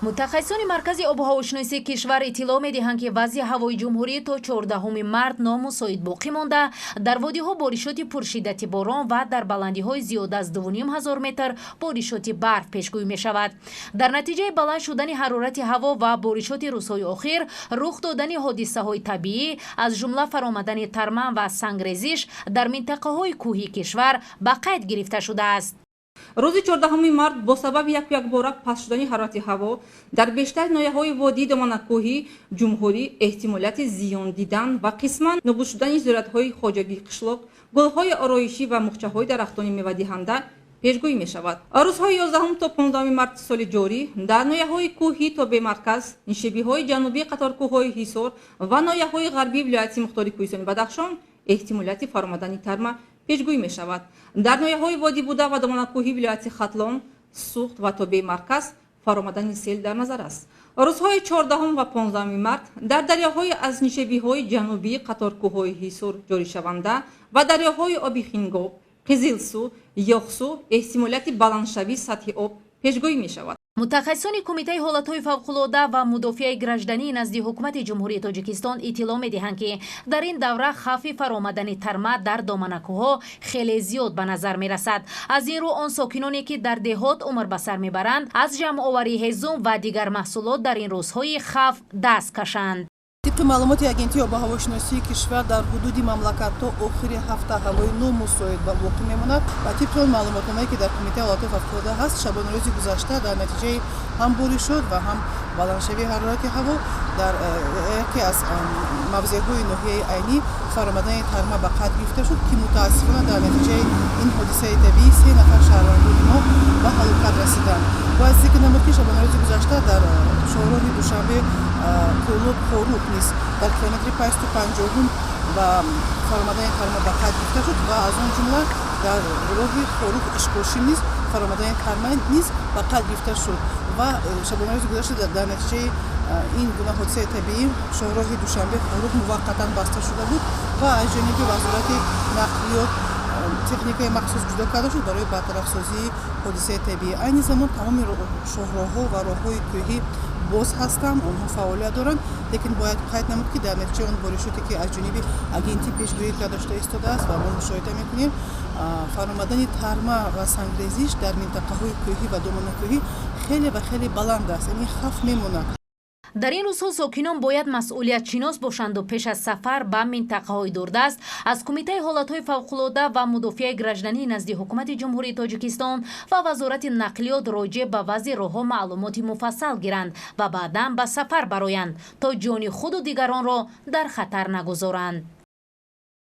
Мутахассисони Маркази обуҳавошиносии кишвар иттилоъ медиҳанд, ки вазъи ҳавои ҷумҳурӣ то 14 март номусоид боқӣ монда, дар водиҳо боришоти пуршиддати борон ва дар баландиҳои зиёда аз 2500 метр боришоти барф пешгӯӣ мешавад. Дар натиҷаи баланд шудани ҳарорати ҳаво ва боришоти рӯзҳои охир, рух додани ҳодисаҳои табиӣ, аз ҷумла фаромадани тарма ва сангрезиш, дар минтақаҳои кӯҳии кишвар ба қайд гирифта шудааст. Рӯзи 14 март бо сабаби яку якбора паст шудани ҳарорати ҳаво дар бештари ноҳияҳои водии доманакӯҳи ҷумҳурӣ эҳтимолияти зиён дидан ва қисман нобуд шудани зироатҳои хоҷагии қишлоқ, гулҳои ороишӣ ва мухчаҳои дарахтони мевадиҳанда пешгӯӣ мешавад. Рӯзҳои 11 то 15 марти соли ҷорӣ дар ноҳияҳои кӯҳӣ тобеи марказ, нишебиҳои ҷанубии қаторкӯҳҳои Ҳисор ва ноҳияҳои ғарбии Вилояти Мухтори Кӯҳистони Бадахшон эҳтимолияти фаромадани тарма пешгӯӣ мешавад. Дар ноҳияҳои водӣ буда ва доманакӯҳии вилояти Хатлон, Суғд ва тобеи марказ фаромадани сел дар назар аст. Рӯзҳои 14 ва 15 март дар дарёҳои аз нишебиҳои ҷанубии қаторкӯҳҳои Ҳисор ҷоришаванда ва дарёҳои оби Хингоб, Қизилсу, Ёхсу эҳтимолияти баландшавии сатҳи об пешгӯӣ мешавад. Мутахассисони Кумитаи ҳолатҳои фавқулода ва мудофиаи граждании назди Ҳукумати Ҷумҳурии Тоҷикистон иттилоъ медиҳанд, ки дар ин давра хавфи фаромадани тарма дар доманакӯҳҳо хеле зиёд ба назар мерасад. Аз ин рӯ, он сокиноне, ки дар деҳот умр ба сар мебаранд, аз ҷамъоварии ҳезум ва дигар маҳсулот дар ин рӯзҳои хавф даст кашанд. Тибқи маълумоти Агентии обуҳавошиносии кишвар, дар ҳудуди мамлакат то охири ҳафта ҳавои номусоид боқӣ мемонад ва тибқи он маълумотномае, ки дар Кумитаи ҳолатҳои фавқулода ҳаст, шабонарӯзи гузашта дар натиҷаи ҳам боришот ва ҳам баландшавии ҳарорати ҳаво дар яке аз мавзеъҳои ноҳияи Айнӣ фаромадани тарма ба қайд гирифта шуд, ки мутаассифона дар натиҷаи ин ҳодисаи табиӣ се нафар шаҳрвандони мо ба ҳалокат расиданд. Бояд зикр намуд, ки шабонарӯзи гузашта дар шоҳроҳи Душанбе Кӯлоб Хоруғ низ дар километри 550-ум ба фаромадани тарма ба қайд гирифта шуд ва аз он ҷумла дар роҳи Хоруғ Ишкошим низ фаромадани тарма низ ба қайд гирифта шуд ва шабонарӯзи гузашта дар натиҷаи ин гуна ҳодисаи табиӣ шоҳроҳи Душанбе Хоруғ муваққатан баста шуда буд ва аз ҷониби Вазорати нақлиёт техникаи махсус ҷудо карда шуд барои бартарафсозии ҳодисаи табиӣ. Айни замон тамоми шоҳроҳҳо ва роҳҳои кӯҳӣ боз ҳастанд, онҳо фаъолият доранд, лекин бояд қайд намуд, ки дар натиҷаи он боришоте, ки аз ҷониби агентӣ пешгӯӣ карда шуда истодааст ва мо мушоҳида мекунем, фаромадани тарма ва сангрезиш дар минтақаҳои кӯҳӣ ва доманакӯҳӣ хеле ва хеле баланд аст, яъне хавф мемонад. Дар ин рӯзҳо сокинон бояд масъулиятшинос бошанду пеш аз сафар ба минтақаҳои дурдаст аз Кумитаи ҳолатҳои фавқулода ва мудофиаи граждании назди Ҳукумати Ҷумҳурии Тоҷикистон ва Вазорати нақлиёт роҷеъ ба вазъи роҳҳо маълумоти муфассал гиранд ва баъдан ба сафар бароянд, то ҷони худу дигаронро дар хатар нагузоранд.